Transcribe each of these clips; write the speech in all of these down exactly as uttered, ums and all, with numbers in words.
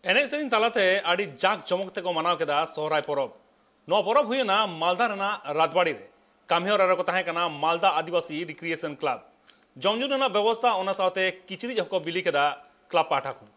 ᱮᱱᱮᱡ ᱥᱮᱨᱮᱧ ᱛᱟᱞᱟᱛᱮ ᱟᱹᱰᱤ ᱡᱟᱠ ᱡᱚᱢᱚᱠ ᱛᱮᱠᱚ ᱢᱟᱱᱟᱣ ᱠᱮᱫᱟ ᱥᱚᱦᱨᱟᱭ ᱯᱚᱨᱚᱵᱽ᱾ ᱱᱚᱣᱟ ᱯᱚᱨᱚᱵᱽ ᱦᱩᱭᱮᱱᱟ ᱢᱟᱞᱫᱟ ᱨᱮᱱᱟᱜ ᱨᱟᱡᱽᱵᱟᱲᱤ ᱨᱮ᱾ ᱠᱟᱹᱢᱤᱦᱚᱨᱟ ᱨᱮᱠᱚ ᱛᱟᱦᱮᱸ ᱠᱟᱱᱟ ᱢᱟᱞᱫᱟ ᱟᱹᱫᱤᱵᱟᱹᱥᱤ ᱨᱤᱠᱨᱤᱭᱮᱥᱚᱱ ᱠᱞᱟᱵᱽ᱾ ᱡᱚᱢ ᱧᱩ ᱨᱮᱱᱟᱜ ᱵᱮᱵᱚᱥᱛᱷᱟ, ᱚᱱᱟ ᱥᱟᱶᱛᱮ ᱠᱤᱪᱨᱤᱡ ᱦᱚᱸᱠᱚ ᱵᱤᱞᱤ ᱠᱮᱫᱟ ᱠᱞᱟᱵᱽ ᱯᱟᱦᱴᱟ ᱠᱷᱚᱱ᱾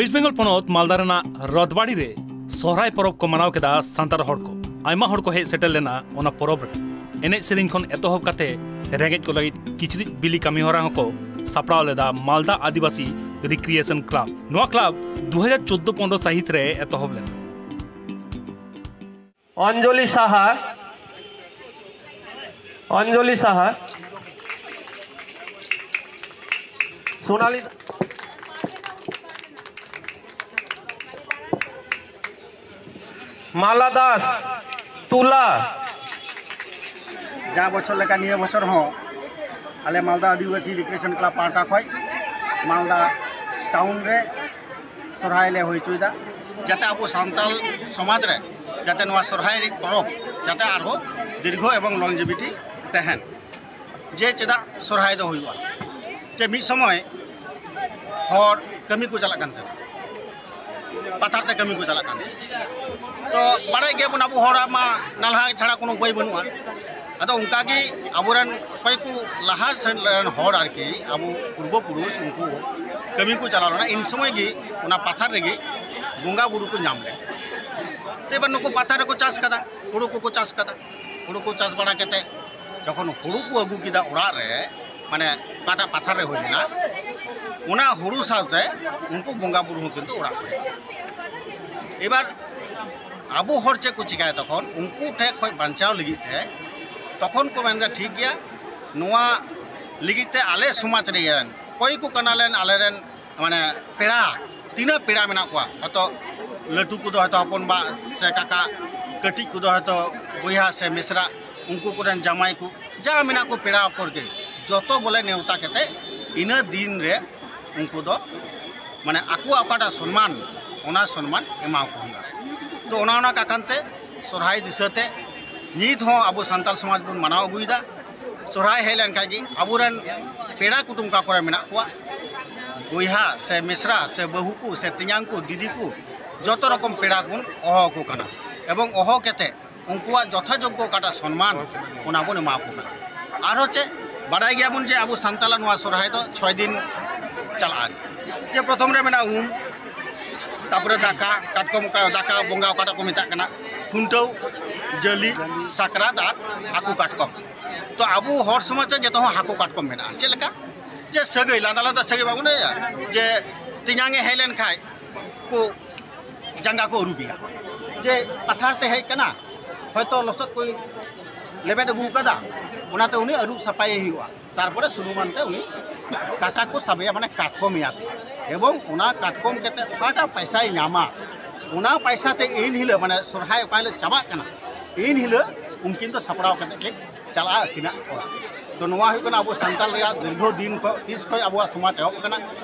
ᱳᱭᱮᱥᱴ ᱵᱮᱝᱜᱚᱞ ᱯᱚᱱᱚᱛ ᱢᱟᱞᱫᱟ ᱨᱮᱱᱟᱜ ᱨᱚᱛᱵᱟᱲᱤ ᱨᱮ ᱥᱚᱦᱨᱟᱭ ᱯᱚᱨᱚᱵᱽ ᱠᱚ ᱢᱟᱱᱟᱣ ᱠᱮᱫᱟ ᱥᱟᱱᱛᱟᱲ ᱦᱚᱲ ᱠᱚ᱾ ᱟᱭᱢᱟ ᱦᱚᱲ ᱠᱚ ᱦᱮᱡ ᱥᱮᱴᱮᱨ ᱞᱮᱱᱟ ᱚᱱᱟ ᱯᱚᱨᱚᱵᱽ ᱨᱮ᱾ ᱮᱱᱮᱡ ᱥᱮᱨᱮᱧ ᱠᱷᱚᱱ ᱮᱛᱚᱦᱚᱵ ᱠᱟᱛᱮ ᱨᱮᱸᱜᱮᱡ ᱠᱚ ᱞᱟᱹᱜᱤᱫ ᱠᱤᱪᱨᱤᱡ ᱵᱤᱞᱤ ᱠᱟᱹᱢᱤ ᱦᱚᱨᱟ ᱦᱚᱸᱠᱚ ᱥᱟᱯᱲᱟᱣ ᱞᱮᱫᱟ ᱢᱟᱞᱫᱟ ᱟᱹᱫᱤᱵᱟᱹᱥᱤ ᱨᱤᱠᱨᱤᱭᱮᱥᱚᱱ ᱠᱞᱟᱵᱽ᱾ ᱱᱚᱣᱟ ᱠᱞᱟᱵᱽ ᱫᱩ ᱦᱟᱡᱟᱨ ᱪᱳᱫᱽᱫᱳ ᱯᱚᱱᱨᱚ ᱥᱟᱹᱦᱤᱛ ᱨᱮ ᱮᱛᱚᱦᱚᱵ ᱞᱮᱱᱟ᱾ ᱚᱧᱡᱚᱞᱤ ᱥᱟᱦᱟ, ᱚᱧᱡᱚᱞᱤ ᱥᱟᱦᱟ, ᱥᱳᱱᱟᱞᱤ, ᱢᱟᱞᱟ ᱫᱟᱥ, ᱛᱩᱞᱟ᱾ ᱡᱟ ᱵᱚᱪᱷᱚᱨ ᱞᱮᱠᱟ ᱱᱤᱭᱟᱹ ᱵᱚᱪᱷᱚᱨ ᱦᱚᱸ ᱟᱞᱮ ᱢᱟᱞᱫᱟ ᱟᱹᱫᱤᱵᱟᱹᱥᱤ ᱨᱤᱠᱨᱤᱭᱮᱥᱚᱱ ᱠᱞᱟᱵᱽ ᱯᱟᱦᱴᱟ ᱠᱷᱚᱱ ᱢᱟᱞᱫᱟ ᱴᱟᱣᱩᱱ ᱨᱮ ᱥᱚᱨᱦᱟᱭ ᱞᱮ ᱦᱩᱭ ᱦᱚᱪᱚᱭᱮᱫᱟ, ᱡᱟᱛᱮ ᱟᱵᱚ ᱥᱟᱱᱛᱟᱲ ᱥᱚᱢᱟᱡᱽ ᱨᱮ ᱡᱟᱛᱮ ᱱᱚᱣᱟ ᱥᱚᱨᱦᱟᱭ ᱯᱚᱨᱚᱵᱽ ᱡᱟᱛᱮ ᱟᱨᱦᱚᱸ ᱫᱤᱨᱜᱷᱚ ᱮᱵᱚᱝ ᱞᱚᱝᱡᱤᱵᱷᱤᱴᱤ ᱛᱟᱦᱮᱱ᱾ ᱡᱮ ᱪᱮᱫᱟᱜ ᱥᱚᱨᱦᱟᱭ ᱫᱚ ᱦᱩᱭᱩᱜᱼᱟ, ᱡᱮ ᱢᱤᱫ ᱥᱚᱢᱚᱭ ᱦᱚᱲ ᱠᱟᱹᱢᱤ ᱠᱚ ᱪᱟᱞᱟᱜ ᱠᱟᱱ ᱛᱟᱦᱮᱱᱟ, ᱯᱟᱛᱷᱟᱨ ᱛᱮ ᱠᱟᱹᱢᱤ ᱠᱚ ᱪᱟᱞᱟᱜ ᱠᱟᱱ ᱛᱟᱦᱮᱱᱟ᱾ ᱛᱚ ᱵᱟᱲᱟᱭ ᱜᱮᱭᱟᱵᱚᱱ ᱟᱵᱚ ᱦᱚᱲᱟᱜ ᱢᱟ ᱱᱟᱞᱦᱟ ᱪᱷᱟᱲᱟ ᱠᱳᱱᱳ ᱩᱯᱟᱹᱭ ᱵᱟᱹᱱᱩᱜᱼᱟ᱾ ᱟᱫᱚ ᱚᱱᱠᱟᱜᱮ ᱟᱵᱚᱨᱮᱱ ᱚᱠᱚᱭ ᱠᱚ ᱞᱟᱦᱟ ᱥᱮᱱ ᱨᱮᱱ ᱦᱚᱲ ᱟᱨᱠᱤ ᱟᱵᱚ ᱯᱩᱨᱵᱚ ᱯᱩᱨᱩᱥ ᱩᱱᱠᱩ ᱠᱟᱹᱢᱤ ᱠᱚ ᱪᱟᱞᱟᱣ ᱞᱮᱱᱟ, ᱤᱱ ᱥᱚᱢᱚᱭ ᱜᱮ ᱚᱱᱟ ᱯᱟᱛᱷᱟᱨ ᱨᱮᱜᱮ ᱵᱚᱸᱜᱟ ᱵᱩᱨᱩ ᱠᱚ ᱧᱟᱢ ᱞᱮᱱ᱾ ᱛᱚ ᱮᱵᱟᱨ ᱱᱩᱠᱩ ᱯᱟᱛᱷᱟᱨ ᱨᱮᱠᱚ ᱪᱟᱥ ᱠᱟᱫᱟ, ᱦᱩᱲᱩ ᱠᱚᱠᱚ ᱪᱟᱥ ᱠᱟᱫᱟ, ᱦᱩᱲᱩ ᱠᱚ ᱪᱟᱥ ᱵᱟᱲᱟ ᱠᱟᱛᱮ ᱡᱚᱠᱷᱚᱱ ᱦᱩᱲᱩ ᱠᱚ ᱟᱹᱜᱩ ᱠᱮᱫᱟ ᱚᱲᱟᱜ ᱨᱮ, ᱢᱟᱱᱮ ᱚᱠᱟᱴᱟᱜ ᱯᱟᱛᱷᱟᱨ ᱨᱮ ᱦᱩᱭ ᱞᱮᱱᱟ, ᱚᱱᱟ ᱦᱩᱲᱩ ᱥᱟᱶᱛᱮ ᱩᱱᱠᱩ ᱵᱚᱸᱜᱟ ᱵᱩᱨᱩ ᱦᱚᱸ ᱠᱤᱱᱛᱩ ᱚᱲᱟᱜ ᱠᱚ ᱦᱮᱡ᱾ ᱮᱵᱟᱨ ᱟᱵᱚ ᱦᱚᱲ ᱪᱮᱫ ᱠᱚ ᱪᱤᱠᱟᱹᱭᱟ, ᱛᱚᱠᱷᱚᱱ ᱩᱱᱠᱩ ᱴᱷᱮᱱ ᱠᱷᱚᱱ ᱵᱟᱧᱪᱟᱣ ᱞᱟᱹᱜᱤᱫ ᱛᱮ ᱛᱚᱠᱷᱚᱱ ᱠᱚ ᱢᱮᱱᱫᱟ, ᱴᱷᱤᱠ ᱜᱮᱭᱟ, ᱱᱚᱣᱟ ᱞᱟᱹᱜᱤᱫ ᱛᱮ ᱟᱞᱮ ᱥᱚᱢᱟᱡᱽ ᱨᱮᱱ ᱚᱠᱚᱭ ᱠᱚ ᱠᱟᱱᱟᱞᱮᱱ, ᱟᱞᱮᱨᱮᱱ ᱢᱟᱱᱮ ᱯᱮᱲᱟ ᱛᱤᱱᱟᱹᱜ ᱯᱮᱲᱟ ᱢᱮᱱᱟᱜ ᱠᱚᱣᱟ, ᱦᱚᱭᱛᱳ ᱞᱟᱹᱴᱩ ᱠᱚᱫᱚ ᱦᱚᱭᱛᱳ ᱦᱚᱯᱚᱱ ᱵᱟ ᱥᱮ ᱠᱟᱠᱟ, ᱠᱟᱹᱴᱤᱡ ᱠᱚᱫᱚ ᱦᱚᱭᱛᱳ ᱵᱚᱭᱦᱟ ᱥᱮ ᱢᱤᱥᱨᱟ, ᱩᱱᱠᱩ ᱠᱚᱨᱮᱱ ᱡᱟᱢᱟᱭ ᱠᱚ, ᱡᱟ ᱢᱮᱱᱟᱜ ᱠᱚ ᱯᱮᱲᱟ ᱯᱚᱨ ᱜᱮ, ᱡᱚᱛᱚ ᱵᱚᱞᱮ ᱱᱮᱣᱛᱟ ᱠᱟᱛᱮ ᱤᱱᱟᱹ ᱫᱤᱱ ᱨᱮ ᱩᱱᱠᱩ ᱫᱚ ᱢᱟᱱᱮ ᱟᱠᱚᱣᱟᱜ ᱚᱠᱟᱴᱟᱜ ᱥᱚᱱᱢᱟᱱ, ᱚᱱᱟ ᱥᱚᱱᱢᱟᱱ ᱮᱢᱟ ᱠᱚ ᱦᱩᱭᱩᱜᱼᱟ᱾ ᱛᱚ ᱚᱱᱟ, ᱚᱱᱟ ᱠᱟᱠᱷᱟᱱ ᱛᱮ ᱥᱚᱨᱦᱟᱭ ᱫᱤᱥᱟᱹ ᱛᱮ ᱱᱤᱛ ᱦᱚᱸ ᱟᱵᱚ ᱥᱟᱱᱛᱟᱲ ᱥᱚᱢᱟᱡᱽ ᱵᱚᱱ ᱢᱟᱱᱟᱣ ᱟᱹᱜᱩᱭᱮᱫᱟ᱾ ᱥᱚᱨᱦᱟᱭ ᱦᱮᱡ ᱞᱮᱱᱠᱷᱟᱱ ᱜᱮ ᱟᱵᱚᱨᱮᱱ ᱯᱮᱲᱟ ᱠᱩᱴᱩᱢ ᱚᱠᱟ ᱠᱚᱨᱮ ᱢᱮᱱᱟᱜ ᱠᱚᱣᱟ, ᱵᱚᱭᱦᱟ ᱥᱮ ᱢᱤᱥᱨᱟ ᱥᱮ ᱵᱟᱹᱦᱩ ᱠᱚ ᱥᱮ ᱛᱮᱧᱟᱝ ᱠᱚ, ᱫᱤᱫᱤ ᱠᱚ, ᱡᱚᱛᱚ ᱨᱚᱠᱚᱢ ᱯᱮᱲᱟ ᱵᱚᱱ ᱦᱚᱦᱚ ᱟᱠᱚ ᱠᱟᱱᱟ᱾ ᱮᱵᱚᱝ ᱦᱚᱦᱚ ᱠᱟᱛᱮ ᱩᱱᱠᱩᱣᱟᱜ ᱡᱚᱛᱷᱟᱡᱳᱜᱽᱜᱚ ᱚᱠᱟᱴᱟᱜ ᱥᱚᱱᱢᱟᱱ, ᱚᱱᱟ ᱵᱚᱱ ᱮᱢᱟ ᱠᱚ ᱠᱟᱱᱟ᱾ ᱟᱨᱦᱚᱸ ᱪᱮᱫ, ᱵᱟᱰᱟᱭ ᱜᱮᱭᱟᱵᱚᱱ ᱡᱮ ᱟᱵᱚ ᱥᱟᱱᱛᱟᱲᱟᱜ ᱱᱚᱣᱟ ᱥᱚᱨᱦᱟᱭ ᱫᱚ ᱪᱷᱚᱭ ᱫᱤᱱ ᱪᱟᱞᱟᱜᱼᱟ᱾ ᱡᱮ ᱯᱨᱚᱛᱷᱚᱢ ᱨᱮ ᱢᱮᱱᱟᱜᱼᱟ ᱩᱢ, ᱛᱟᱯᱚᱨᱮ ᱫᱟᱠᱟ, ᱠᱟᱴᱠᱚᱢ ᱚᱠᱟ, ᱫᱟᱠᱟ ᱵᱚᱸᱜᱟ ᱚᱠᱟᱴᱟᱜ ᱠᱚ ᱢᱮᱛᱟᱜ ᱠᱟᱱᱟ, ᱠᱷᱩᱱᱴᱟᱹᱣ, ᱡᱟᱹᱞᱤ, ᱥᱟᱠᱨᱟᱛ ᱟᱨ ᱦᱟᱹᱠᱩ ᱠᱟᱴᱠᱚᱢ᱾ ᱛᱚ ᱟᱵᱚ ᱦᱚᱲ ᱥᱚᱢᱟᱡᱽ ᱨᱮ ᱡᱚᱛᱚ ᱦᱚᱸ ᱦᱟᱹᱠᱩ ᱠᱟᱴᱠᱚᱢ ᱢᱮᱱᱟᱜᱼᱟ᱾ ᱪᱮᱫ ᱞᱮᱠᱟ? ᱡᱮ ᱥᱟᱹᱜᱟᱹᱭ, ᱞᱟᱸᱫᱟ ᱞᱟᱸᱫᱟ ᱥᱟᱹᱜᱟᱹᱭ ᱵᱟᱵᱚᱱ ᱞᱟᱹᱭᱟ, ᱡᱮ ᱛᱮᱧᱟᱝ ᱮ ᱦᱮᱡ ᱞᱮᱱ ᱠᱷᱟᱡ ᱠᱚ ᱡᱟᱸᱜᱟ ᱠᱚ ᱟᱹᱨᱩᱵᱮᱭᱟ, ᱡᱮ ᱯᱟᱛᱷᱟᱨ ᱛᱮ ᱦᱮᱡ ᱠᱟᱱᱟ, ᱦᱚᱭᱛᱚ ᱞᱚᱥᱚᱫ ᱠᱚᱭ ᱞᱮᱵᱮᱫ ᱟᱹᱜᱩ ᱠᱟᱫᱟ, ᱚᱱᱟᱛᱮ ᱩᱱᱤ ᱟᱹᱨᱩᱵ ᱥᱟᱯᱷᱟᱭᱮ ᱦᱩᱭᱩᱜᱼᱟ᱾ ᱛᱟᱨᱯᱚᱨᱮ ᱥᱩᱱᱩᱢ ᱟᱱᱛᱮ ᱩᱱᱤ ᱠᱟᱴᱟ ᱠᱚ ᱥᱟᱵᱮᱭᱟ, ᱢᱟᱱᱮ ᱠᱟᱴᱠᱚᱢᱮᱭᱟ ᱠᱚ᱾ ᱮᱵᱚᱝ ᱚᱱᱟ ᱠᱟᱴᱠᱚᱢ ᱠᱟᱛᱮ ᱚᱠᱟᱴᱟᱜ ᱯᱟᱭᱥᱟᱭ ᱧᱟᱢᱟ, ᱚᱱᱟ ᱯᱟᱭᱥᱟ ᱛᱮ ᱮᱱ ᱦᱤᱞᱳᱜ, ᱢᱟᱱᱮ ᱥᱚᱨᱦᱟᱭ ᱚᱠᱟ ᱦᱤᱞᱳᱜ ᱪᱟᱵᱟᱜ ᱠᱟᱱᱟ, ᱮᱱ ᱦᱤᱞᱳᱜ ᱩᱱᱠᱤᱱ ᱫᱚ ᱥᱟᱯᱲᱟᱣ ᱠᱟᱛᱮ ᱠᱤᱱ ᱪᱟᱞᱟᱜᱼᱟ ᱟᱹᱠᱤᱱᱟᱜ ᱚᱲᱟᱜ᱾ ᱛᱚ ᱱᱚᱣᱟ ᱦᱩᱭᱩᱜ ᱠᱟᱱᱟ ᱟᱵᱚ ᱥᱟᱱᱛᱟᱲ ᱨᱮᱭᱟᱜ ᱫᱤᱨᱜᱷᱚ ᱫᱤᱱ ᱠᱷᱚᱱ, ᱛᱤᱥ ᱠᱷᱚᱱ ᱟᱵᱚᱣᱟᱜ ᱥᱚᱢᱟᱡᱽ ᱮᱦᱚᱵ ᱟᱠᱟᱱᱟ,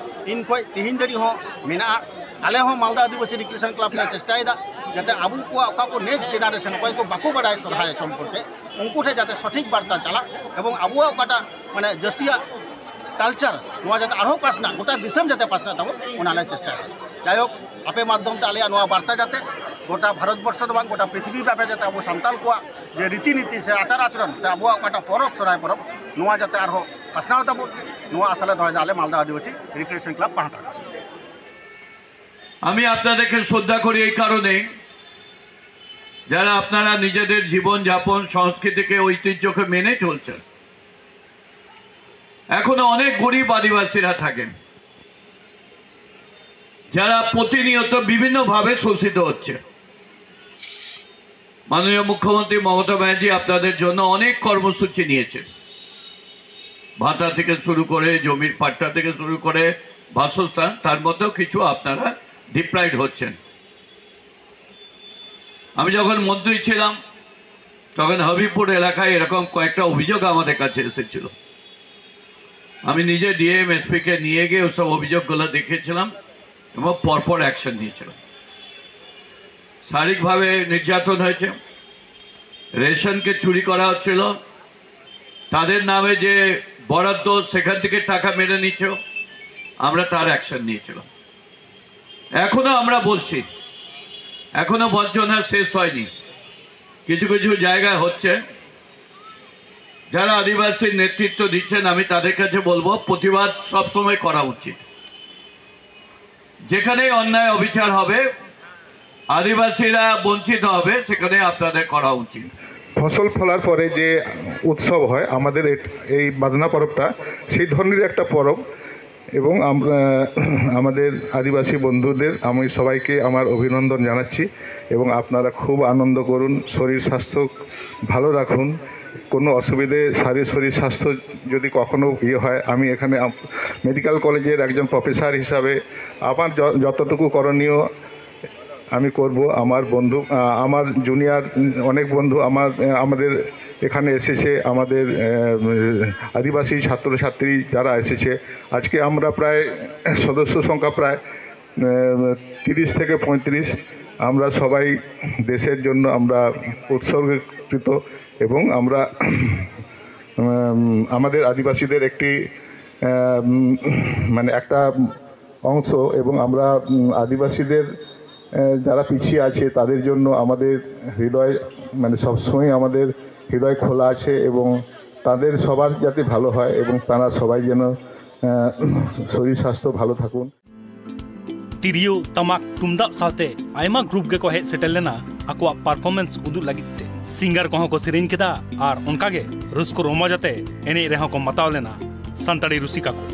ᱤᱱ ᱠᱷᱚᱱ ᱛᱮᱦᱮᱧ ᱫᱷᱟᱹᱨᱤᱡ ᱦᱚᱸ ᱢᱮᱱᱟᱜᱼᱟ᱾ ᱟᱞᱮ ᱦᱚᱸ ᱢᱟᱞᱫᱟ ᱟᱹᱫᱤᱵᱟᱹᱥᱤ ᱨᱤᱠᱨᱤᱭᱮᱥᱚᱱ ᱠᱞᱟᱵᱽ ᱞᱮ ᱪᱮᱥᱴᱟᱭᱮᱫᱟ, ᱡᱟᱛᱮ ᱟᱵᱚ ᱠᱚᱣᱟᱜ ᱚᱠᱟ ᱠᱚ ᱱᱮᱠᱥᱴ ᱡᱮᱱᱟᱨᱮᱥᱚᱱ, ᱚᱠᱚᱭ ᱠᱚ ᱵᱟᱠᱚ ᱵᱟᱰᱟᱭ ᱥᱚᱨᱦᱟᱭ ᱥᱚᱢᱯᱚᱨᱠᱮ, ᱩᱱᱠᱩ ᱴᱷᱮᱱ ᱡᱟᱛᱮ ᱥᱚᱴᱷᱤᱠ ᱵᱟᱨᱛᱟ ᱪᱟᱞᱟᱜ ᱮᱵᱚᱝ ᱟᱵᱚᱣᱟᱜ ᱚᱠᱟᱴᱟᱜ ᱢᱟᱱᱮ ᱡᱟᱹᱛᱤᱭᱟᱜ ᱠᱟᱞᱪᱟᱨ, ᱱᱚᱣᱟ ᱡᱟᱛᱮ ᱟᱨᱦᱚᱸ ᱯᱟᱥᱱᱟᱜ, ᱜᱚᱴᱟ ᱫᱤᱥᱚᱢ ᱡᱟᱛᱮ ᱯᱟᱥᱱᱟᱜ ᱛᱟᱵᱚᱱ, ᱚᱱᱟ ᱞᱮ ᱪᱮᱥᱴᱟᱭᱟ᱾ ᱡᱟᱭᱦᱳᱠ, ᱟᱯᱮ ᱢᱟᱫᱽᱫᱷᱚᱢ ᱛᱮ ᱟᱞᱮᱭᱟᱜ ᱱᱚᱣᱟ ᱵᱟᱨᱛᱟ ᱡᱟᱛᱮ ᱜᱚᱴᱟ ᱵᱷᱟᱨᱚᱛ ᱵᱚᱨᱥᱚ ᱫᱚ ᱵᱟᱝ, ᱜᱚᱴᱟ ᱯᱨᱤᱛᱷᱤᱵᱤ ᱵᱮᱯᱮ ᱡᱟᱛᱮ ᱟᱵᱚ ᱥᱟᱱᱛᱟᱲ ᱠᱚᱣᱟᱜ ᱡᱮ ᱨᱤᱛᱤ ᱱᱤᱛᱤ ᱥᱮ ᱟᱪᱟᱨ ᱟᱪᱚᱨᱚᱱ ᱥᱮ ᱟᱵᱚᱣᱟᱜ ᱚᱠᱟᱴᱟᱜ ᱯᱚᱨᱚᱵᱽ, ᱥᱚᱨᱦᱟᱭ ᱯᱚᱨᱚᱵᱽ, ᱱᱚᱣᱟ ᱡᱟᱛᱮ ᱟᱨᱦᱚᱸ ᱯᱟᱥᱱᱟᱣ ᱛᱟᱵᱚᱱ, ᱱᱚᱣᱟ ᱟᱥᱟ ᱞᱮ ᱫᱚᱦᱚᱭᱮᱫᱟ ᱟᱞᱮ ᱢᱟᱞᱫᱟ ᱟᱹᱫᱤᱵᱟᱹᱥᱤ ᱨᱤᱠᱨᱤᱭᱮᱥᱚᱱ ᱠᱞᱟᱵᱽ ᱯᱟᱦᱴᱟ ᱠᱷᱚᱱ᱾ আমি আপনাদেরকে শ্রদ্ধা করি এই কারণে, যারা আপনারা নিজেদের জীবনযাপন, সংস্কৃতিকে, ঐতিহ্যকে মেনে চলছেন। এখনো অনেক গরিব আদিবাসীরা থাকেন, যারা প্রতিনিয়ত বিভিন্নভাবে শোষিত হচ্ছে। মাননীয় মুখ্যমন্ত্রী মমতা ব্যানার্জি আপনাদের জন্য অনেক কর্মসূচি নিয়েছেন, ভাতা থেকে শুরু করে, জমির পাট্টা থেকে শুরু করে, বাসস্থান, তার মধ্যেও কিছু আপনারা ডিপ্রাইভড হচ্ছেন। আমি যখন মন্ত্রী ছিলাম, তখন হবিপুর এলাকায় এরকম কয়েকটা অভিযোগ আমাদের কাছে এসেছিল। আমি নিজে ডিএম, এসপিকে নিয়ে গিয়ে ওসব অভিযোগগুলো দেখেছিলাম এবং পরপর অ্যাকশন নিয়েছিলাম। শারীরিকভাবে নির্যাতন হয়েছে, রেশনকে চুরি করা হচ্ছিল, তাদের নামে যে বরাদ্দ, সেখান থেকে টাকা মেরে নিচ্ছে, আমরা তার অ্যাকশন নিয়েছিলাম। এখনো আমরা বলছি, এখনো বঞ্চনা শেষ হয়নি। কিছু কিছু জায়গায় হচ্ছে। যারা আদিবাসীর নেতৃত্ব দিচ্ছেন, আমি তাদের কাছে বলবো, প্রতিবাদ সবসময় করা উচিত। যেখানে অন্যায় অবিচার হবে, আদিবাসীরা বঞ্চিত হবে, সেখানে আপনাদের করা উচিত। ফসল ফলার পরে যে উৎসব হয় আমাদের এট- এই বাদনা পরবটা, সেই ধরনের একটা পরব। এবং আমরা আমাদের আদিবাসী বন্ধুদের আমি সবাইকে আমার অভিনন্দন জানাচ্ছি। এবং আপনারা খুব আনন্দ করুন, শরীর স্বাস্থ্য ভালো রাখুন। কোনো অসুবিধে, শারীর শরীর স্বাস্থ্য যদি কখনো ইয়ে হয়, আমি এখানে মেডিকেল কলেজের একজন প্রফেসর হিসাবে আমার য- যতটুকু করণীয় আমি করব। আমার বন্ধু, আহ, আমার জুনিয়র অনেক বন্ধু আমার, আহ, আমাদের এখানে এসেছে, আমাদের, আহ, আদিবাসী ছাত্রছাত্রী যারা এসেছে। আজকে আমরা প্রায় সদস্য সংখ্যা প্রায়, আহ, তিরিশ থেকে পঁয়ত্রিশ। আমরা সবাই দেশের জন্য আমরা উৎসর্গীকৃত এবং আমরা, উম, আমাদের আদিবাসীদের একটি, আহ, উম, মানে একটা অংশ এবং আমরা, উম, আদিবাসীদের, আহ, যারা পিছিয়ে আছে তাদের জন্য আমাদের হৃদয়, মানে সবসময় আমাদের হৃদয় খোলা আছে এবং তাদের সবার যাতে ভালো হয় এবং তারা সবাই যেন, আহ, শরীর স্বাস্থ্য ভালো থাকুন। ᱛᱤᱨᱭᱳ, ᱛᱟᱢᱟᱠ, ᱛᱩᱢᱫᱟᱜ ᱥᱟᱶᱛᱮ ᱟᱭᱢᱟ ᱜᱨᱩᱯ ᱜᱮᱠᱚ ᱦᱮᱡ ᱥᱮᱴᱮᱨ ᱞᱮᱱᱟ ᱟᱠᱚᱣᱟᱜ ᱯᱟᱨᱯᱷᱚᱨᱢᱮᱱᱥ ᱩᱫᱩᱜ ᱞᱟᱹᱜᱤᱫ ᱛᱮ᱾ ᱥᱤᱝᱜᱟᱨ ᱠᱚᱦᱚᱸ ᱠᱚ ᱥᱮᱨᱮᱧ ᱠᱮᱫᱟ ᱟᱨ ᱚᱱᱠᱟᱜᱮ ᱨᱟᱹᱥᱠᱟᱹ ᱨᱚᱢᱚᱡᱽ ᱟᱛᱮ ᱮᱱᱮᱡ ᱨᱮᱦᱚᱸ ᱠᱚ ᱢᱟᱛᱟᱣ ᱞᱮᱱᱟ ᱥᱟᱱᱛᱟᱲᱤ ᱨᱩᱥᱤᱠᱟ ᱠᱚ᱾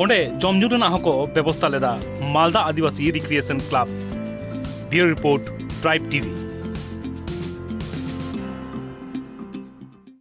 ᱚᱸᱰᱮ ᱡᱚᱢ ᱧᱩ ᱨᱮᱱᱟᱜ ᱦᱚᱸᱠᱚ ᱵᱮᱵᱚᱥᱛᱟ ᱞᱮᱫᱟ ᱢᱟᱞᱫᱟ Adivasi recreation club. Bureau report, Tribe TV.